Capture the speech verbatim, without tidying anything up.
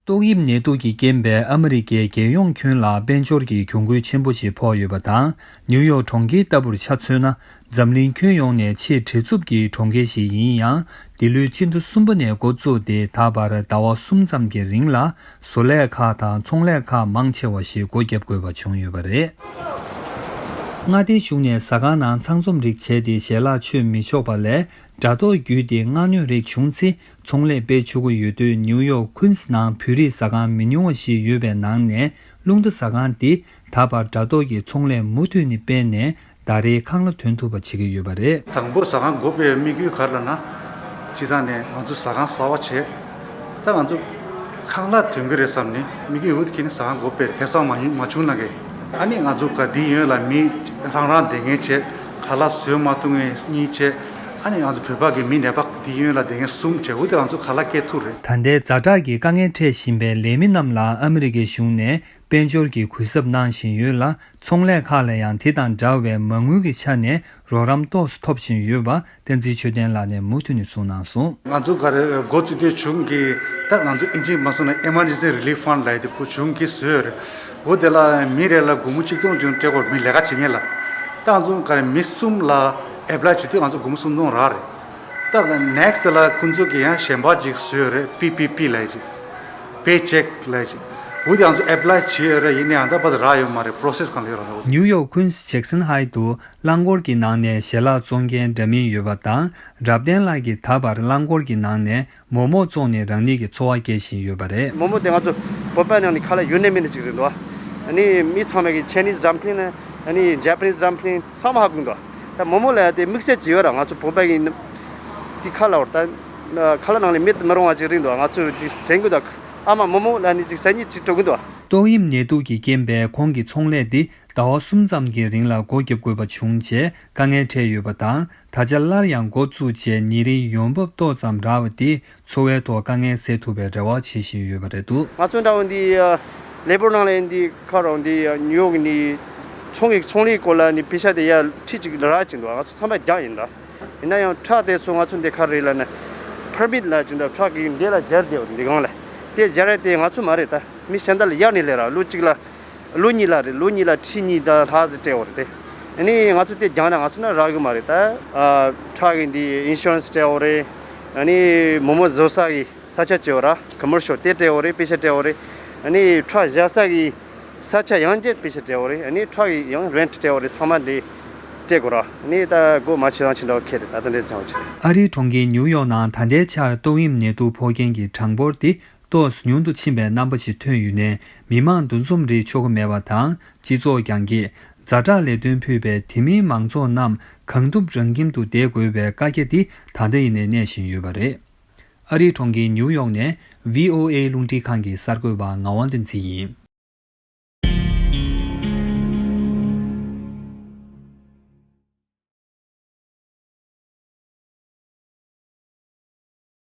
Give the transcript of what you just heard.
ཏོག་དབྱིབས་ནད་དུག་གི་རྐྱེན་པས་ཨ་མི་རི་ཀའི་རྒྱལ་ཡོངས་ཁྱོན་ལ་དཔལ་འབྱོར་གྱི་གྱོང་གུན་ཆེན་པོ་ཞིག་ཕོག་ཡོད་པ་དང་། ནིའུ་ཡོག་གྲོང་ཁྱེར་ལྟ་བུར་ཆ་མཚོན་ན། འཛམ་གླིང་ཁྱོན་ཡོངས་ནས་ཆེས་བྲེལ་འཚུབ་ཀྱི་གྲོང་ཁྱེར་ཞིག་ཡིན་ཡང་། འདི་ལོའི་སྤྱི་ཟླ་གསུམ་པ་ནས་འགོ་བཙུགས་ཏེ། ད་བར་ཟླ་བ་གསུམ་ཙམ་གྱི་རིང་ལ། བཟོ་ལས་ཁག་དང་ཚོང་ལས་ཁག་མང་ཆེ་བ་ཞིག་སྒོ་བརྒྱབ་དགོས་པ་བྱུང་ཡོད་པ་རེད། མངའ་སྡེའི་གཞུང་ནས་ཟ་ཁང་ནང་ཚང་འཛོམས་རིགས་བྱས་ཏེ། ཞལ་ལག་མཆོད་མི་ཆོག་པ་ལས། དྲ་ཐོག་བརྒྱུད་དེ་མངགས་ཉོ་རིགས་བྱུང་ཚེ། ཚོང་ལས་སྤེལ་ཆོག་གི་ཡོད་དུས། ནིའུ་ཡོག་ཁུན་སི་ནང་བོད་རིགས་ཟ་ཁང་མི་ཉུང་བ་ཞིག་ཡོད་པའི་ནང་ནས། རླུང་རྟ་ཟ་ཁང་འདི་ད་བར་དྲ་ཐོག་གི་ཚོང་ལས་མུ་མཐུད་ནས་སྤེལ་ནས། ཟླ་རེའི་ཁང་གླ་ཐོན་ཐུབ་པ་བྱེད་ཀྱི་ཡོད་པ་རེད། དང་པོ་ཟ་ཁང་སྒོ་སྤོས་དམིགས་ཡུལ་ག་རེ་ལབ་ན། སྤྱིར་བཏང་ནས་ང་ཚོ་ཟ་ཁང་གསར་པ་བྱས། ད་ང་ཚོ་ཁང་གླ་ཐོན་གྱི་རེད་བསམ་ནས་དམིགས་ཡུལ་འོ་དེ་ཁྱེར་ནས་ཟ་ཁང་སྒོ་སྤོས། ཁེ་བཟང་མ་ཡོང་མ་བྱུང་ན་གི། ཨ་ནི་ང་ཚོ་ག་འདི་ཡོད་ལ་མི་རང་རང་བསྡད་མཁན་བྱས། ཁ་ལག་བཟོས་མ་ཐུབ་མཁན་གཉིས་བྱས། ཨ་ནི་ང་ཚོ་བོད་པ་གི་མི་ནད་པ་འདི་ཡོད་ལ་བསྡད་མཁན་གསུམ་བྱས། འོ་དེ་ང་ཚོ་ཁ་ལག་སྐྱེལ་ཐུབ་རེད། ད་ལྟའི་ཛ་དྲག་གི་དཀའ་ངལ་འཕྲད་བཞིན་པའི་ལས་མི་རྣམས་ལ་ཨ་མི་རི་ཀའི་གཞུང་ནས་དཔལ་འབྱོར་གྱི་གུན་གསབ་གནང་བཞིན་ཡོད་ལ། ཚོང་ལས་ཁག་ལ་ཡང་དེ་དང་འདྲ་བའི་མ་དངུལ་གྱི་ཆ་ནས་རོགས་རམ་ཏོག་ཙམ་ཐོབ་བཞིན་ཡོད་པ་བསྟན་འཛིན་ཆོས་ལྡན་ལགས་ནས་མུ་མཐུད་ནས་གསུངས་གནང་སོང་། ང་ཚོ་ག་རེ་འགོ་བཙུགས་དུས་གཞུང་གིས་ད་ང་ཚོ་ཨིན་ཇིའི་མ་སོང་ན་Emergency Relief Fund ལབ་ཡ་དེ་ཁོ་གཞུང་གིས་བཟོས་ཡོད་རེད། འོ་དེ་ལ་མི་རེ་ལ་སྒོར་མོ་ཆིག་སྟོང་བྱུང་སྤྲད་དགོས་རེད། མི་ལས་ཀ་བྱེད་མཁན་ལ། ད་ང་ཚོ་ག་རེ་མི་གསུམ་ལ་apply བྱེད་དུས་ང་ཚོ་སྒོར་མོ་སུམ་སྟོང་རག་རེད། ད་next ལ་ཁོང་ཚོ་གིས་ཡང་གཞན་པ་ཅིག་བཟོས་ཡོད་རེད། པི་པི་པི་ལབ་ཡ་ཅིག Paycheck ལབ་ཡ་ཅིག་འོ་དེ་ང་ཚོ་apply བྱས་ཡོད་རེད། ཡིན་ནའང་ད་བར་དུ་རག་ཡོད་མ་རེད། process གང་ལ་ཡོད་རེད། ནིའུ་ཡོག་ཁུན་སི་ཇེག་སན་ཧའི་ཏུ་རླངས་འཁོར་གྱི་ནང་ནས་ཞལ་ལག་བཙོང་མཁན་འདྲ་མིན་ཡོད་པ་དང་། རབ་བརྟན་ལགས་ཀྱིས་ད་བར་རླངས་འཁོར་གྱི་ནང་ནས་མོག་མོག་བཙོང་ནས་རང་ཉིད་ཀྱི་འཚོ་བ་སྐྱེལ་བཞིན་ཡོད་པ་རེད། མོག་མོག་དེ་ང་ཚོ་བོད་པ་ནང་ནས་ཁ་ལག་ཡོད་ནས་མེད་ནས་ཅིག་རེད་འདུག་ཨ་ནི་མི་ཚང་མས་ཀྱི་Chinese dumpling ཨ་ནི་Japanese dumpling ཚང་མ་ཧ་གོ་གི་འདུག་ད་མོག་མོག་ལབ་ཡ་དེ་དམིགས་བསལ་ཅིག་ཡོད་ར། ང་ཚོ་བོད་པ་གི་དེ་ཁ་ལག་བར་ད་ཁ་ལག་ནང་ལས་མེད་མི་རུང་བ་ཅིག་རེད་འདུག་ང་ཚོས་དེ་དྲན་གི་འདུག་ཨ་མ་མོག་མོག་ལབ་ནས་ཅིག་ཟ་སྙིང་ཅིག་འདོད་གི་འདུག་ཏོག་དབྱིབས་ནད་དུག་གི་རྐྱེན་པས་ཁོང་གི་ཚོང་ལས་འདི་ཟླ་བ་གསུམ་ཙམ་གྱི་རིང་ལ་སྒོ་བརྒྱབ་དགོས་པ་བྱུང་རྗེས་དཀའ་ངལ་འཕྲད་ཡོད་པ་དང་། ད་ཆ་སླར་ཡང་འགོ་བཙུགས་རྗེས་ཉིན་རེའི་ཡོང་འབབ་ཏོག་ཙམ་རག་པ་དེས་འཚོ་བའི་ཐོག་དཀའ་ངལ་སེལ་ཐུབ་པའི་རེ་བ་བྱེད་བཞིན་ཡོད་པ་རེད་འདུག་ང་ཚོ་འདྲ་བོ་འདི་ལས་འབོར་ནང་ལ་འདི་ཁ་རོག་འདི་ཉོ་གི་ནི་ཚོང་གི་ཚོང་ལས་སྐོར་ལ་ནི་པེ་ཤ་དེ་ཡ་ཁྲི་གཅིག་ལ་རག་ཅིག་འདུག་ང་ཚོ་ཚང་མ་རྒྱག་ཡིན་ད། ཡིན་ན་ཡང་ཁྲག་དེ་ཚོ་ང་ཚོ་འདི་ག་རེ་ལབ་ན་permit ལབ་ཅིག་འདུག་ཁྲག་གི་འདི་ལ་སྦྱར་བསྡད་ཡོད་འདི་སྒང་ལ་དེ་སྦྱར་ཡ་དེ་ང་ཚོ་མ་རེད། ད་མི་གཞན་དག་ལ་གཡར་ནས་སླེབས་ར། ལོ་གཅིག་ལ་ལོ་གཉིས་ལ་རེད། ལོ་གཉིས་ལ་ཁྲི་གཉིས་དང་ལྷག་ཙམ་སྤྲད་ཡོད་རེད་དེ། ཨ་ནི་ང་ཚོ་དེ་རྒྱག་ན་ང་ཚོ་ན་རག་གི་མ་རེད། ད་ཨ་ཁྲག་གི་འདི་insurance སྤྲད་ཡོད་རེད། ཨ་ནི་མོག་མོག་བཟོ་ས་གི་ས་ཆ་བྱས་ཡོད་ར། commercial དེ་སྤྲད་ཡོད་རེད། པེ་ཤ་སྤྲད་ཡོད་རེད། ཨ་ནི་ཁྲག་བཞག་ས་གི་ས་ཆ་ཡང་བསྐྱར་པེ་ཤ་སྤྲད་ཡོད་རེད། ཨ་ནི་ཁྲག་གི་ཡང་rent སྤྲད་ཡོད་རེད། ཚང་མ་འདི་སྤྲད་དགོས་ར། ཨ་ནི་ད་སྒོ་མ་ཕྱེ་རང་ཕྱིན་འདྲ་བོ་ཁེལ་རེད། ད་ད་འདྲའི་ཚང་བ་ཕྱིན། ཨ་རིའི་གྲོང་ཁྱེར་ཉིའུ་ཡོག་ནང་ད་ལྟའི་ཆར་ཏོག་དབྱིབས་ནད་དུག་ཕོག་མཁན་གྱི་གྲངས་འབོར་དེ་ཏོག་ཙམ་ཉུང་དུ་ཕྱིན་པའི་རྣམ་པ་ཞིག་ཐོན་ཡོད་ནའི། མི་མང་འདུ་འཛོམས་རིགས་ཆོག་གི་མེད་པ་དང་། སྤྱི་ཚོགས་རྒྱང་བཀྱེད། ཛ་དྲག་ལས་དོན་ཕུད་པའི་དེ་མིན་མང་ཚོགས་རྣམས་གང་ཐུབ་རང་ཁྱིམ་དུ་བསྡད་དགོས་པའི་བཀའ་རྒྱ་འདི་ད་ལྟ་ཡིན་ནའི་གནས་བཞིན་ཡོད་པ་རེད། ཨ་རིའི་གྲོང་ཁྱེར་ཉིའུ་ཡོག་ནས་བྷི་ཨོ་ཨེ་རླུང་འཕྲིན་ཁང་གི་གསར་འགོད་པ་ངག་དབང་བསྟན་འཛིན་ཡིན།